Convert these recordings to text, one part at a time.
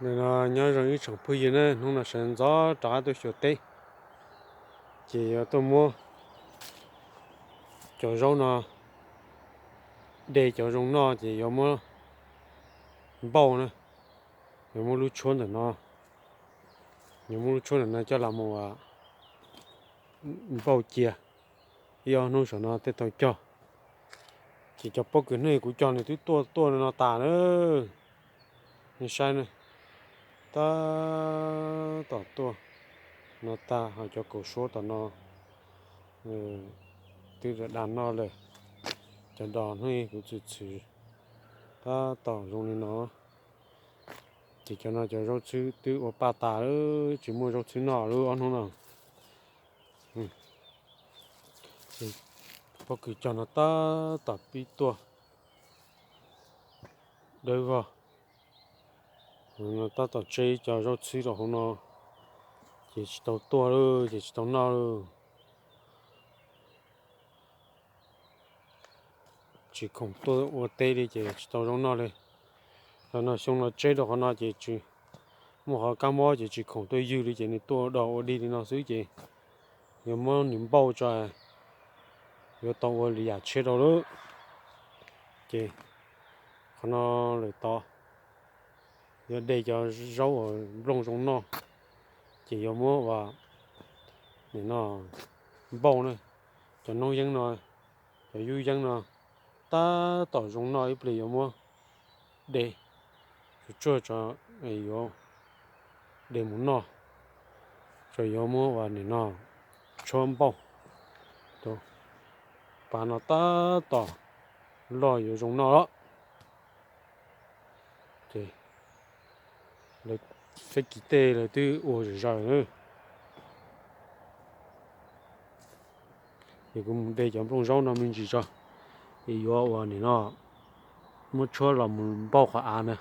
Nim no nyob zoo ib tsoom phooj ywg na, hnub no sawv ntxov rov qab tuaj xyuas teb, ces yuav tuaj muab cov zaub no de cov zoo noj ces yuav muab npauj na, yuav muab lub tshuab ntawm no, yuav muab lub tshuab ntawm no coj los mus npauj cia, ib ob hnub saum no thiaj tau cog. Ces cov pob kws hnub kuv cog nws twb tuaj tuaj no tas na, nej saib na, tab tom tuaj no tas, ho cov kaum suab tom no twb da noj lawm. Cov dos hnub kuv txwm txhwm tab tom zoo li no, ces cov no cov zaub txhwb twb ua paj tas lawm, tsis muaj zaub txhwb noj lub ob hnub no. Pob kws cog no tab tom pib tuaj dawb vog, tab tom tseb cov zaub txhwb rau hauv no, ces tsis tau tuaj lawm, ces tsis tau noj lawm. Tsis khoom tuaj ua teb li ces tsis tau zaub noj li. Los no xyoo no tseb rau qhov no ces tsis muaj qhov kab mob ces tsis khoom tuaj ywg li ces nws tuaj ua dog ua dig li no xwb ces yuav muab nws npauj tso, yuav tau ua li yam tshiab rau lawm. Ces qhov no lawm tod yuav de cov zaub uas nplooj zoo noj, ces yuav muab ua nim no npauj na. Cov noob yeeb no, cov yub yeeb no tab tom zoo noj ib pliag yuav muab de tsuag tsuag tso, yuav de mus noj, tso yuav muab ua nim no tshuab npauj. Pas no tab tom loj yuav zoo noj lawm. Ces lawv txhiab kis tej lawv twb ua zom zaws na. Ces kuv mus de cov nplooj zaub no me ntsis tso, es yuav ua nim no muab tshuab los mus npauj qhov av na.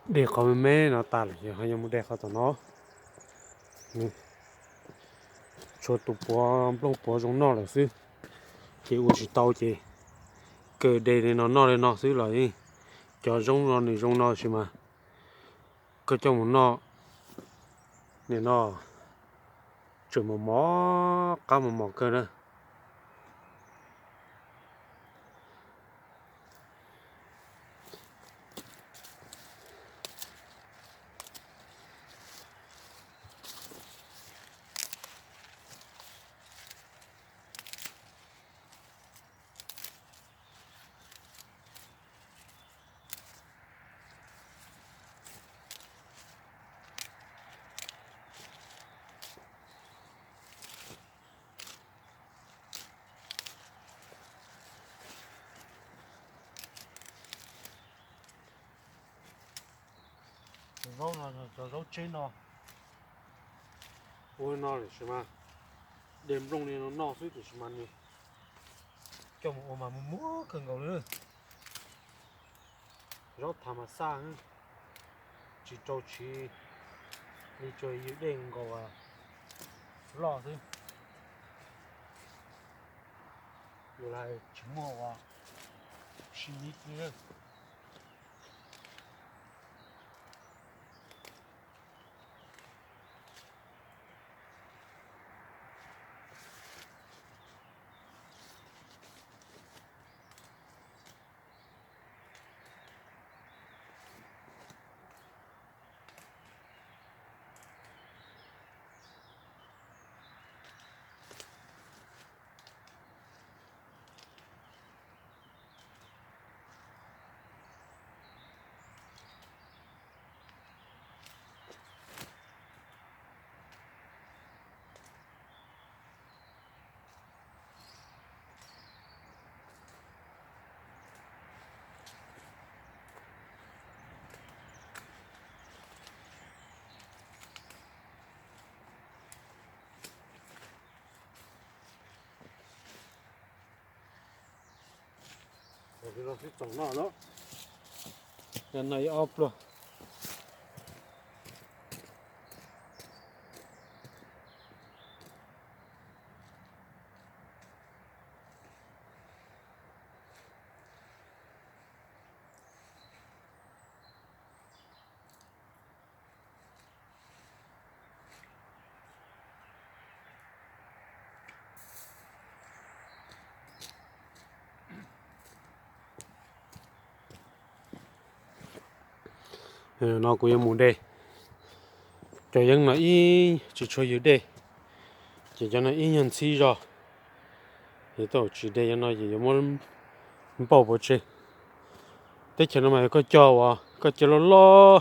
De qhov me me no tas lawm ces ho yuav mus de qhov tom no. Tshuav tus puav nplooj puav zoo noj lawm xwb, ces ua tsis tau ces kawg de li no noj li no xwb los yeej. Cov zoo no nws zoo no sis mas koj coj mus noj, nim no tseem mos mos qab mos mos kawg na. Cov zaub no, cov zaub tsheb no, ua no tiam sis mas de nplooj li no noj xwb tiam sis mas nws coj mus ua mas muag muag kawg nkaus li. Zaub tham mas xaj, tsis rau siab li, tsuas yws dej nkaus loj xwb. Yus los tsis muaj ua si ib li. Li no xwb txaus noj no. Yog no ib ob pluag. No kuv yuav mus de. Cov yeeb no ib tsis tshua yws dej, ces cov no ib nyuag ntxhib zog. Yus tau tsis de cov no ces yuav muab npauj pov tseg. Teb chaws no mas yog koj cog uas koj cog loj loj,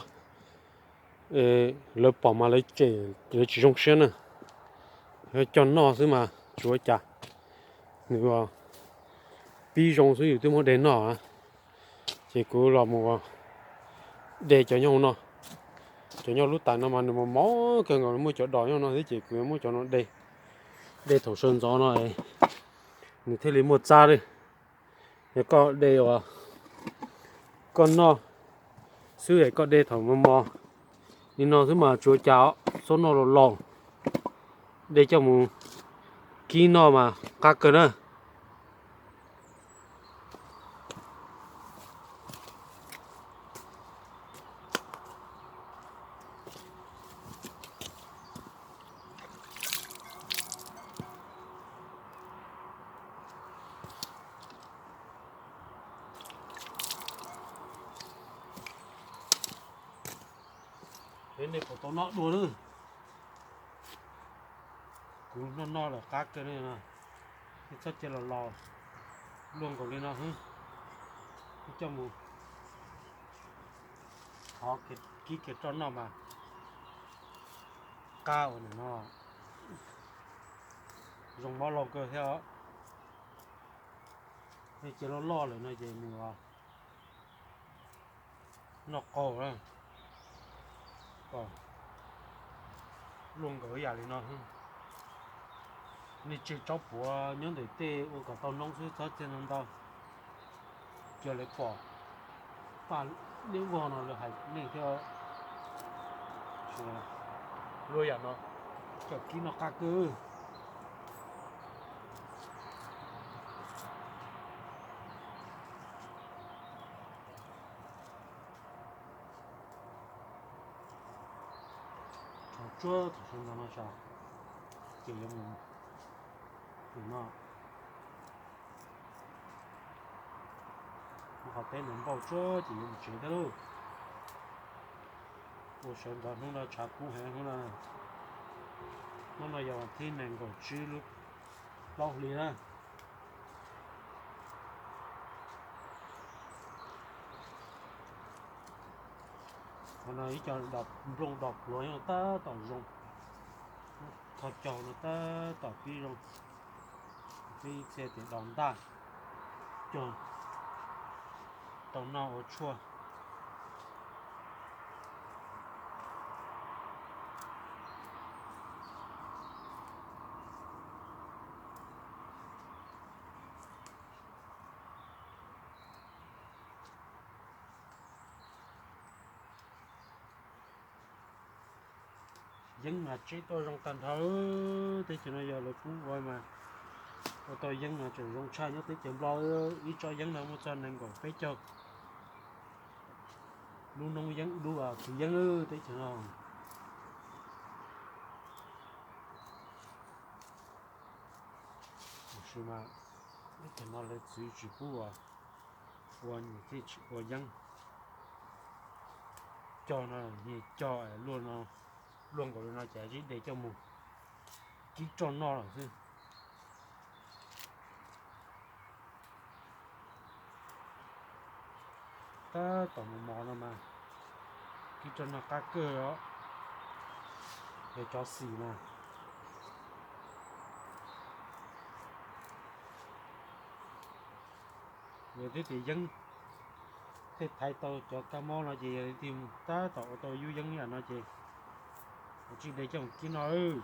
lawv pom mas lawv tsis zoo siab na. Yog cog noj xwb mas tsis ua cas, nws pib zoo xwb yus twb muab de noj. Ces kuv los mus de cov nyob hauv no. Cov nyob lub tais no mas nws mos mos kawg nkaus, muaj cov dos nyob no thiab ces kuv muab cov no de, de thaum sawv ntxov no nws thiaj li muaj txab li. Yog koj de uas koj noj xwb es koj de thaum mos mos li no xwb mas tsis ua cas, txhob noj los laus, de coj mus kib noj mas qab kawg na. Nej puas tau noj dua na? Kuv noj noj lawm qab kawg li no. Nej txhob cia los los luaj nkaus li no xwb. Coj mus thov kib kiag roj noj mas qab ua nim no zoo mob laug kawg thiab os. Nej cia loj loj lawm no ces nws noj qaug kom luaj nkaus ib yam li no. Nej tseg tsob puav nyob ntawm tej ua kom tau noob xwb, txhob tseg ntau ntau. Cia lawv pom paj Neb vog no lawv hais nej thiab. Luag yam no, cov kib no qab kawg. Tso tsuag thaum sawv ntxov no tso, ces yuav mus, mus no, mus qhov teb ntawd npau tsuag ces yuav mus tsev thiab lauj. Ua sawv ntxov hnub no tshav kub heev hnub no. Hnub no yog vas thib nees nkaum tsib lub plaub hli na. Qhov no ib co nplooj dos pluav nyob tab tom zoo, kho caug no tab tom pib zoo, pib txhia tias dos ntaj, cog tau noj ua tshuaj. Yeeb mas tseb tuaj zoo tag nrho. Teb chaws no yog lawv pub ua mas ua tau yeeb mas tseem zoo tshaj nyob teb chaws Nplog. Ib tsob yeeb no muaj txog nees nkaum peb caug lub noob yeeb, lub txiv yeeb teb chaws no. Tab sis mas teb chaws no lawv txwv tsis pub ua, ua nyias thiaj tsis ua yeeb. Cog no nyias cog luaj no, luaj nkaus li no ces tsis de coj mus kib roj noj lawm xwb. Tab tom mos mos no mas kib roj noj qab kawg os, yog cov xim mas. Yog twb tias yeeb thiaj thaiv tau cov kab mob no ces yog li tab tom ua tau yub yeeb yam no ces ua tsis de coj mus kib noj.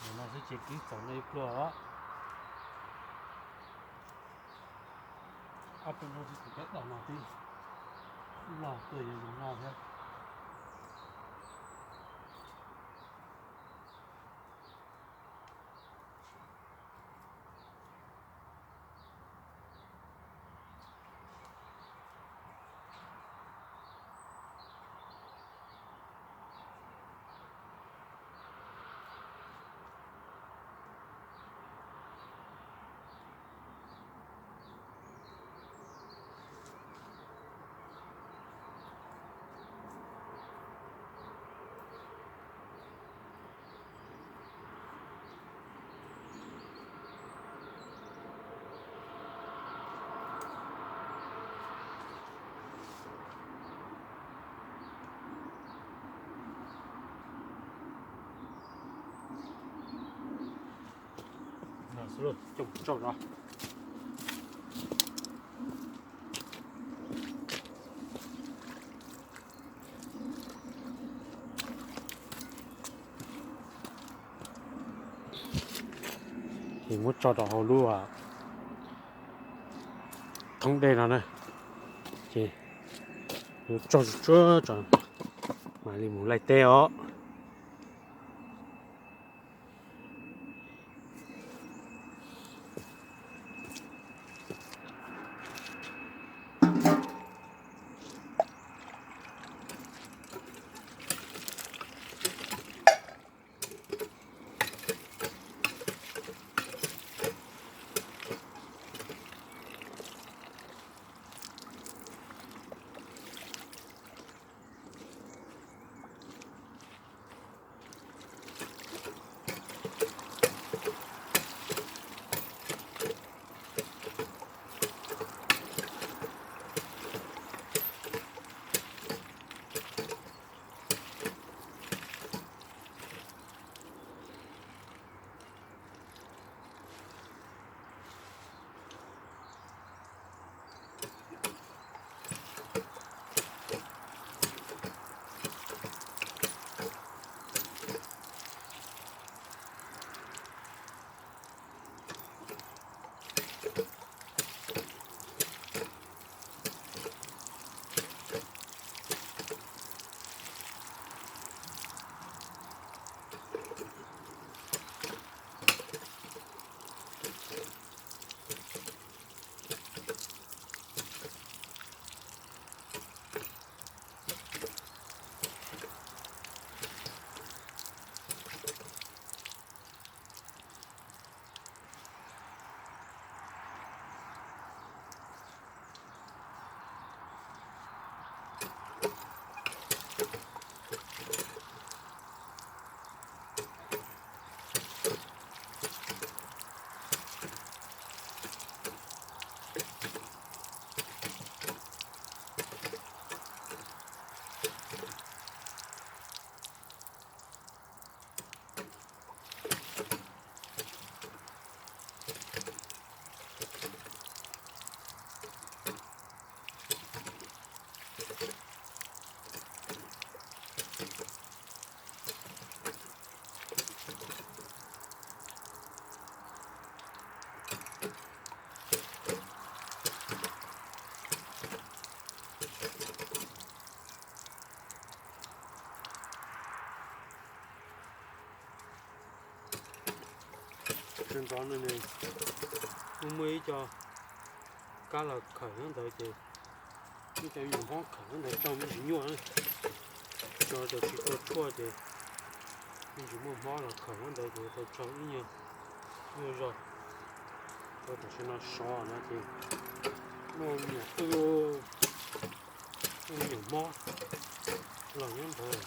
Nim no xwb ces kib txaus noj ib pluag os. Ob peb hnub xwb ces cov dos no twb loj tuaj yuav zoo noj thiab. No xwb, coj mus tsau no. Ces muab tso rau hauv lub thoob dej no na, ces yuav tso tsuag tso, mam li mus laij teb os. Nrov no ne, kuj muaj ib co kab los khawm nyob ntawd ces ib co me nyuam hmob khawm nyob ntawd tsau me ntsis nyuaj, tso ces tsis tau tshuaj ces me ntsis muaj hmob los khawm nyob ntawd ces tau tsau ib nyuag nyuaj zog. Tau tam sim no sov no ces muaj me nyuam qwj, muaj me nyuam hmob los nyob ntawd.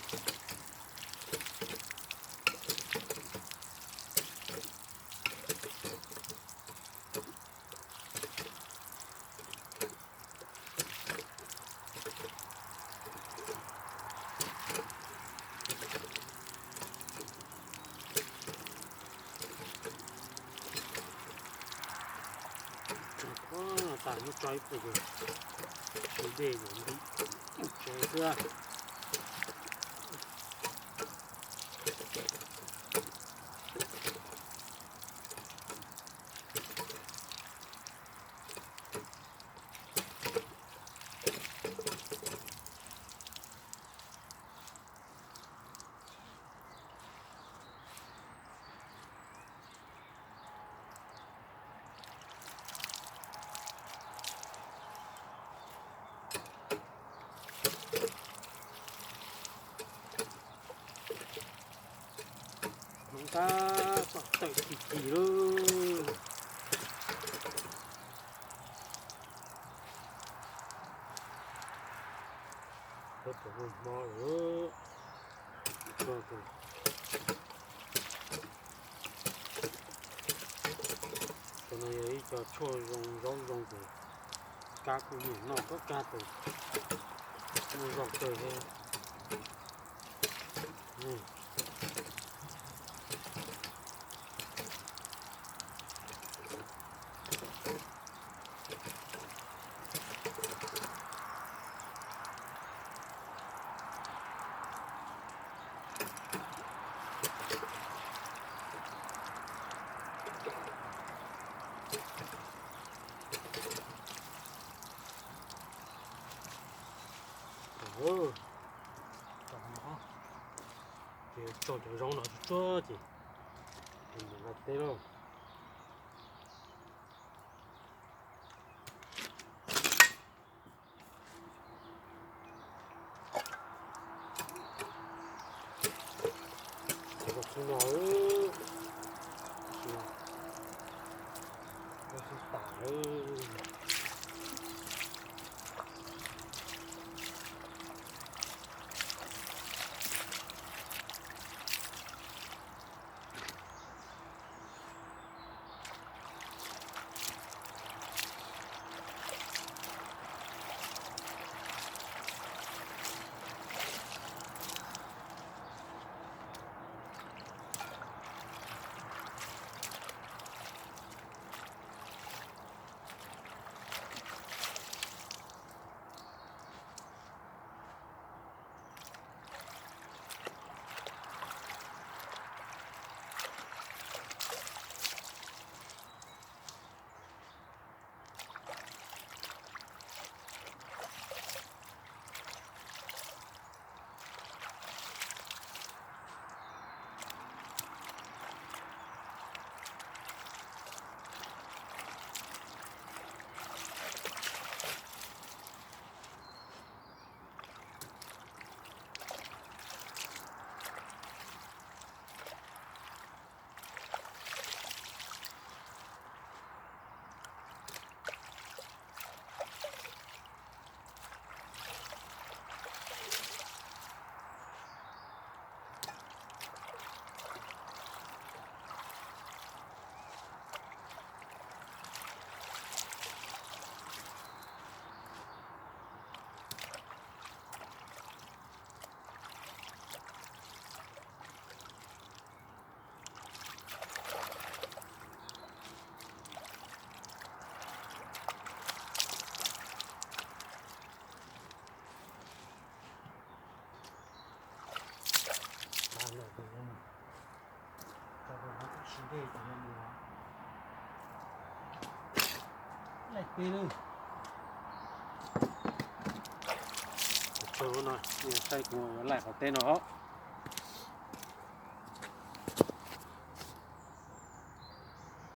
Tas muab tso ib pliag ces sib dej ces nti tsev xwb. Hmoov tab tom tawm kis kis lauj. Tab tom muaj hmob lawm. Cov no yog ib co tshuaj zoo zaub zoo ces kab kuj nyiam noj kab kab tes, muaj zog kawg thiab. Ces tsau cov zaub no tsuag tsuag ces mus nqa teb lauj. Ces koj xub no, koj xub tas lawm. Laij teb lawm. Saib kuv yuav laij qhov teb no.